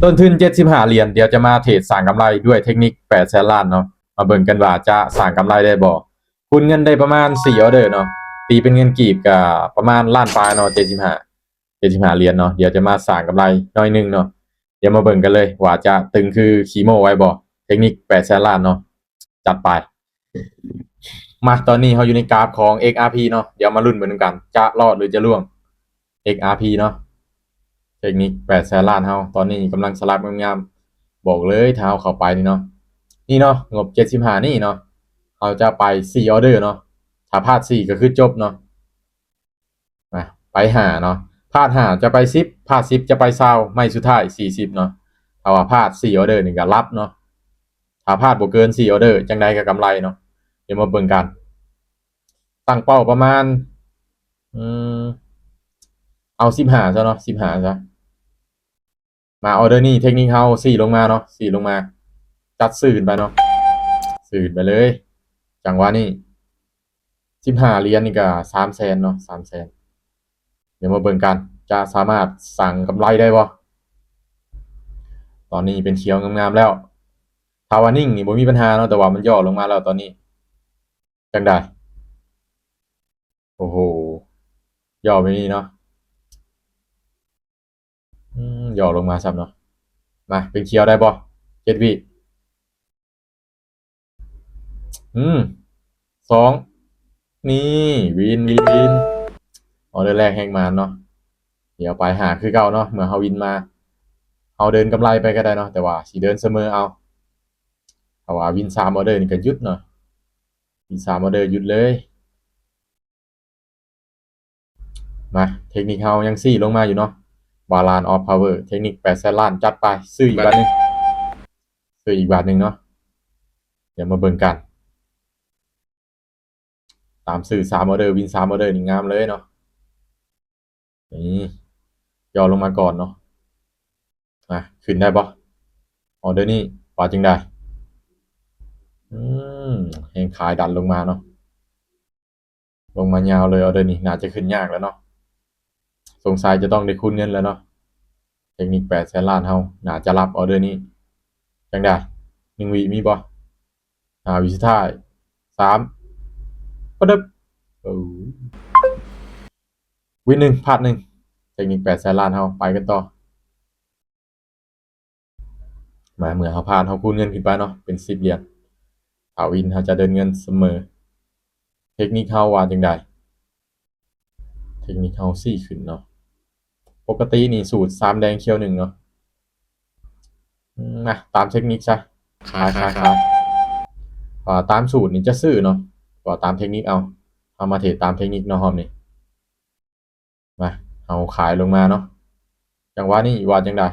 ຕົ້ນທຶນເຈັດສິບຫ້າຫຼຽນ ດຽວຈະມາເທຣດສ້າງກຳໄລດ້ວຍເທັກນິກແປດແສນລ້ານເນາະ. ມາເບິ່ງກັນວ່າຈະສ້າງກຳໄລໄດ້ບໍ່? ຄູນເງິນໄດ້ປະມານສີ່ອອເດີເນາະ, ຕີເປັນເງິນກີບກະປະມານລ້ານປາຍເນາະ, ເຈັດສິບຫ້າ ເຈັດສິບຫ້າຫຼຽນເນາະ. ດຽວຈະມາສ້າງກຳໄລໜ້ອຍໜຶ່ງເນາະ. ດຽວມາເບິ່ງກັນເລີຍວ່າຈະຕຶງຄືຂີ້ໂມ້ໄວ້ບໍ່? ເທັກນິກແປດແສນລ້ານເນາະ, ຈັດໄປ. ມາ ຕອນນີ້ເຮົາຢູ່ໃນກາຟຂອງ ເອັກອາພີ ເນາະ, ດຽວມາລຸ້ນເບິ່ງນຳກັນ ຈະລອດຫຼືຈະລ່ວງ ເອັກອາພີ ເນາະ. ເທັກນິກແປດແສນລ້ານເຮົາ ຕອນນີ້ກຳລັງສະຫຼັບງາມໆ. ບອກເລີຍ ຖ້າເຮົາເຂົ້າໄປນີ້ເນາະ, ນີ້ເນາະ ງົບເຈັດສິບຫ້ານີ້ເນາະ, ເຮົາຈະໄປສີ່ອອເດີເນາະ. ຖ້າພາດສີ່ກະຄືຈົບເນາະ. ມາ ໄປຫ້າເນາະ, ພາດຫ້າຈະໄປສິບ, ພາດສິບຈະໄປຊາວ, ໄມ້ສຸດທ້າຍສີ່ສິບເນາະ. ຖ້າວ່າພາດສີ່ອອເດີນີ້ກະລັບເນາະ. ຖ້າພາດບໍ່ເກີນສີ່ອອເດີ ຈັ່ງໃດກະກຳໄລເນາະ. ດຽວມາເບິ່ງກັນ. ຕັ້ງເປົ້າປະມານ ອືມ ເອົາສິບຫ້າຊະເນາະ, ສິບຫ້າຊະ. ມາ ອອເດີນີ້ເທັກນິກເຮົາຊີ້ລົງມາເນາະ, ຊີ້ລົງມາ ຈັດຊື້ຂຶ້ນໄປເນາະ, ຊື້ຂຶ້ນໄປເລີຍ. ຈັງຫວະນີ້ສິບຫ້າຫຼຽນນີ້ກະສາມແສນເນາະ, ສາມແສນ. ດຽວມາເບິ່ງກັນ ຈະສາມາດສ້າງກຳໄລໄດ້ບໍ່? ຕອນນີ້ເປັນຂຽວງາມໆແລ້ວ. ຖ້າວ່ານິ່ງນີ້ບໍ່ມີບັນຫາເນາະ, ແຕ່ວ່າມັນຫຍໍ້ລົງມາແລ້ວຕອນນີ້. ຈັ່ງໃດ? ໂອ້ໂຫ ຫຍໍ້ແບບນີ້ເນາະ. ອືມ ຫຍໍ້ລົງມາຊ້ຳເນາະ. ມາ ເປັນຂຽວໄດ້ບໍ່? ເຈັດວິ. ອືມ ສອງ ນີ້ ວິນ ວິນ ວິນ. ອອເດີແລກແຮງໝານເນາະ. ດຽວໄປຫ້າຄືເກົ່າເນາະ. ເມື່ອເຮົາວິນມາ ເຮົາເດີນກຳໄລໄປກະໄດ້ເນາະ, ແຕ່ວ່າຊິເດີນສະເໝີເອົາ. ຖ້າວ່າວິນສາມອອເດີນີ້ກະຢຸດເນາະ, ວິນສາມອອເດີຢຸດເລີຍ. ມາ ເທັກນິກເຮົາຍັງຊີ້ລົງມາຢູ່ເນາະ, ບາລານອອຟພາວເວີ ເທັກນິກແປດແສນລ້ານ. ຈັດໄປ ຊື້ອີກບາດໜຶ່ງ, ຊື້ອີກບາດໜຶ່ງເນາະ. ດຽວມາເບິ່ງກັນ ຕາມຊື້ສາມອອເດີ ວິນສາມອອເດີນີ້ງາມເລີຍເນາະ. ນີ້ ຫຍໍ້ລົງມາກ່ອນເນາະ. ມາ ຂຶ້ນໄດ້ບໍ່? ອອເດີນີ້ວ່າຈັ່ງໃດ? ອືມ ແຮງຂາຍດັນລົງມາເນາະ. ລົງມາຍາວເລີຍ ອອເດີນີ້ໜ້າຈະຂຶ້ນຍາກແລ້ວເນາະ. ສົງໄສຈະຕ້ອງໄດ້ຄູນເງິນແລ້ວເນາະ. ເທັກນິກແປດແສນລ້ານເຮົາໜ້າຈະລັບອອເດີນີ້. ຈັ່ງໃດ? ໜຶ່ງວິມີບໍ່? ຫ້າວິສຸດທ້າຍ. ສາມ ປະດຶບ. ໂອ້ ວິນໜຶ່ງ ພາດໜຶ່ງ. ເທັກນິກແປດແສນລ້ານເຮົາ ໄປກັນຕໍ່. ມາ ເມື່ອເຮົາພາດ ເຮົາຄູນເງິນຂຶ້ນໄປເນາະ ເປັນສິບຫຼຽນ. ຖ້າວິນ ເຮົາຈະເດີນເງິນສະເໝີ. ເທັກນິກເຮົາວ່າຈັ່ງໃດ? ເທັກນິກເຮົາຊີ້ຂຶ້ນເນາະ. ປົກກະຕິນີ້ສູດສາມແດງຂຽວໜຶ່ງເນາະ. ອືມ ມາ ຕາມເທັກນິກຊະ. ຂາຍ ຂາຍ ຂາຍ ຂາຍ. ເພາະວ່າຕາມສູດນີ້ຈະຊື້ເນາະ, ເພາະວ່າຕາມເທັກນິກເອົາ. ເຮົາມາເທຣດຕາມເທັກນິກເນາະ ຮອບນີ້. ມາ ເຮົາຂາຍລົງມາເນາະ. ຈັງຫວະນີ້ວ່າຈັ່ງໃດ?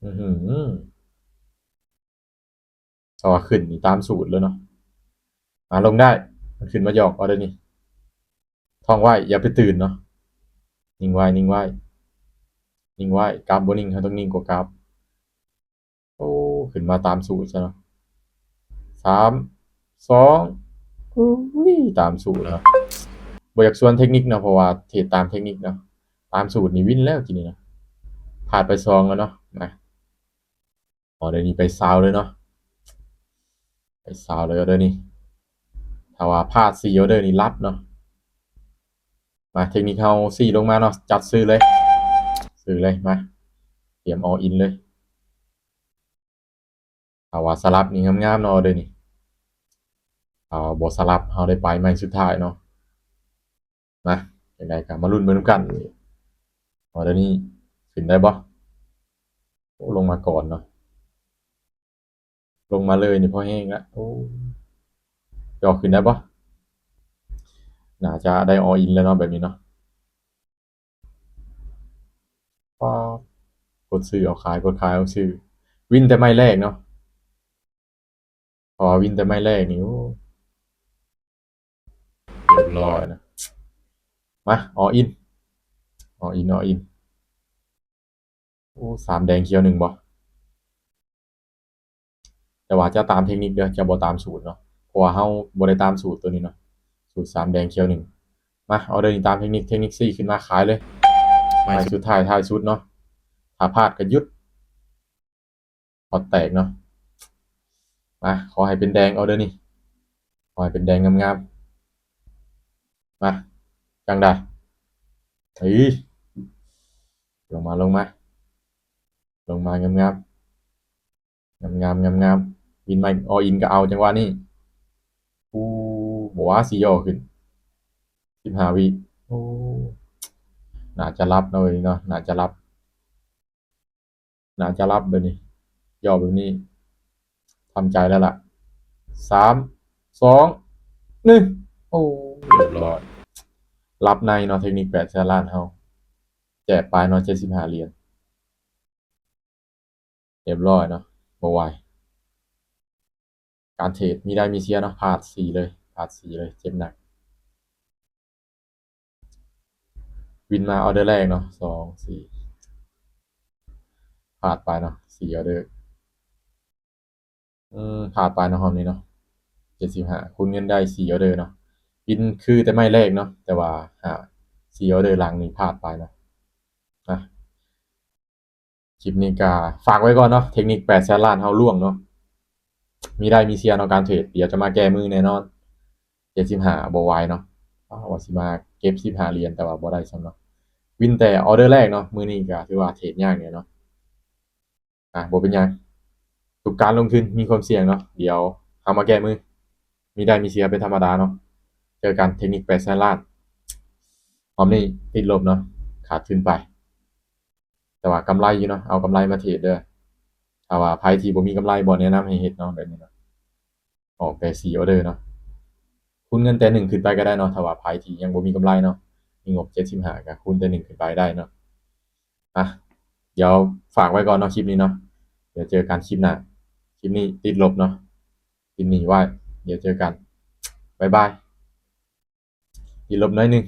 ອື ຖ້າວ່າຂຶ້ນນີ້ຕາມສູດເລີຍເນາະ. ມາ ລົງໄດ້, ມັນຂຶ້ນມາຢອກເອົາເດີນີ້. ທ່ອງໄວ້ ຢ່າໄປຕື່ນເນາະ. ນິ່ງໄວ້ ນິ່ງໄວ້ ນິ່ງໄວ້. ກັບບໍ່ນິ່ງ ເຮົາຕ້ອງນິ່ງກວ່າກັບ. ໂອ້ ຂຶ້ນມາຕາມສູດຊະເນາະ. ສາມ ສອງ ອຸ້ຍ ຕາມສູດເນາະ. ບໍ່ຢາກຊວນເທັກນິກເນາະ, ເພາະວ່າເທຣດຕາມເທັກນິກເນາະ. ຕາມສູດນີ້ວິນແລ້ວກີ້ນີ້ເນາະ. ພາດໄປສອງແລ້ວເນາະ. ມາ ອໍເດີນີ້ໄປຊາວເລີຍເນາະ, ໄປຊາວເລີຍອໍເດີນີ້. ຖ້າວ່າພາດສີ່ອໍເດີນີ້ລັບເນາະ. ມາ ເທັກນິກເຮົາຊີ້ລົງມາເນາະ, ຈັດຊື້ເລີຍ ຊື້ເລີຍ. ມາ ຕຽມອໍອິນເລີຍ. ຖ້າວ່າສະຫຼັບນີ້ງາມໆເນາະອໍເດີນີ້, ຖ້າວ່າບໍ່ສະຫຼັບ ເຮົາໄດ້ໄປໄມ້ສຸດທ້າຍເນາະ. ມາ ຈັ່ງໃດກະມາລຸ້ນເບິ່ງນຳກັນ. ອໍເດີນີ້ຂຶ້ນໄດ້ບໍ່? ໂອ້ ລົງມາກ່ອນເນາະ, ລົງມາເລີຍນີ້ພໍແຮງລະ. ໂອ້ ຢອກຂຶ້ນໄດ້ບໍ່? ໜ້າຈະໄດ້ອໍອິນແລ້ວເນາະ ແບບນີ້ເນາະ. ປາດ ກົດຊື້ເອົາຂາຍ ກົດຂາຍເອົາຊື້. ວິນແຕ່ໄມ້ແລກເນາະ, ເພາະວ່າວິນແຕ່ໄມ້ແລກນີ້ ໂອ້ ຮຽບຮ້ອຍນະ. ມາ ອໍອິນ ອໍອິນ ອໍອິນ. ໂອ້ ສາມແດງຂຽວໜຶ່ງບໍ່? ແຕ່ວ່າຈະຕາມເທັກນິກເດີ, ຈະບໍ່ຕາມສູດເນາະ, ເພາະວ່າເຮົາບໍ່ໄດ້ຕາມສູດໂຕນີ້ເນາະ, ສູດສາມແດງຂຽວໜຶ່ງ. ມາ ອໍເດີນີ້ຕາມເທັກນິກ, ເທັກນິກຊີ້ຂຶ້ນມາຂາຍເລີຍ. ໄມ້ສຸດທ້າຍ ທ້າຍສຸດເນາະ, ຖ້າພາດກໍຢຸດ ພອດແຕກເນາະ. ມາ ຂໍໃຫ້ເປັນແດງເອົາເດີນີ້ ຂໍໃຫ້ເປັນແດງງາມໆ. ມາ ຈັ່ງໃດ? ເອີຍ ລົງມາ ລົງມາ ລົງມາງາມໆ ງາມໆ ງາມໆ. ວິນມາ ອໍອິນກໍເອົາຈັງຫວະນີ້. ອູ້ ບໍ່ວ່າຊິຍໍຂຶ້ນ ສິບຫ້າວິ. ໂອ້ ໜ້າຈະຫຼັບເນາະເອີຍເນາະ ໜ້າຈະຫຼັບ ໜ້າຈະຫຼັບແບບນີ້ ຍໍແບບນີ້ ທຳໃຈແລ້ວລະ. ສາມ ສອງ ໜຶ່ງ. ໂອ້ ຮຽບຮ້ອຍ ຫຼັບໃນເນາະ ເທັກນິກແປດແສນລ້ານເຮົາ ແຈກໄປເນາະ ເຈັດສິບຫ້າຫຼຽນ. ຮຽບຮ້ອຍເນາະ ບໍ່ໄຫວ. ການເທຣດມີໄດ້ມີເສຍເນາະ ພາດສີ່ເລີຍ ພາດສີ່ເລີຍ ເຈັບໜັກ. ວິນມາອໍເດີແລກເນາະ ສອງ ສີ່ ພາດໄປເນາະ ສີ່ອໍເດີ. ອືມ ພາດໄປເນາະ ຮອບນີ້ເນາະ ເຈັດສິບຫ້າ ຄູນເງິນໄດ້ສີ່ອໍເດີເນາະ. ວິນຄືແຕ່ໄມ້ແລກເນາະ ແຕ່ວ່າ ຫ້າ ສີ່ອໍເດີຫຼັງນີ້ພາດໄປເນາະ. ອ່ະ ຄລິບນີ້ກະຝາກໄວ້ກ່ອນເນາະ ເທັກນິກແປດແສນລ້ານເຮົາລ່ວງເນາະ ມີໄດ້ມີເສຍເນາະ ການເທຣດ ດຽວຈະມາແກ້ມືແນ່ນອນ. ເຈັດສິບຫ້າ ບໍ່ໄຫວເນາະ ອ້າ ວ່າຊິມາເກັບສິບຫ້າຫຼຽນ ແຕ່ວ່າບໍ່ໄດ້ຊ້ຳເນາະ ວິນແຕ່ອໍເດີແລກເນາະ. ມື້ນີ້ກະຖືວ່າເທຣດຍາກແດ່ເນາະ. ອ່ະ ບໍ່ເປັນຫຍັງ ທຸກການລົງທຶນມີຄວາມສ່ຽງເນາະ ດຽວເຮົາມາແກ້ມື ມີໄດ້ມີເສຍເປັນທຳມະດາເນາະ. ເຈີກັນ ເທັກນິກແປດແສນລ້ານ ຮອບນີ້ຕິດລົບເນາະ ຂາດທຶນໄປ ແຕ່ວ່າກຳໄລຢູ່ເນາະ ເອົາກຳໄລມາເທຣດເດີ. ຖ້າວ່າໃຜທີ່ບໍ່ມີກຳໄລ ບໍ່ແນະນຳໃຫ້ເຮັດເນາະ ແບບນີ້ເນາະ ອອກແຕ່ສີ່ອໍເດີເນາະ ຄູນເງິນແຕ່ໜຶ່ງຂຶ້ນໄປກໍໄດ້ເນາະ. ຖ້າວ່າໃຜທີ່ຍັງບໍ່ມີກຳໄລເນາະ ມີງົບເຈັດສິບຫ້າ ກໍຄູນແຕ່ໜຶ່ງຂຶ້ນໄປໄດ້ເນາະ. ອ່ະ ດຽວຝາກໄວ້ກ່ອນເນາະ ຄລິບນີ້ເນາະ ດຽວເຈີກັນຄລິບໜ້າ. ຄລິບນີ້ຕິດລົບເນາະ ຕິດໜີ້ໄວ້ ດຽວເຈີກັນ ບາຍບາຍ. ຕິດລົບໜ້ອຍໜຶ່ງ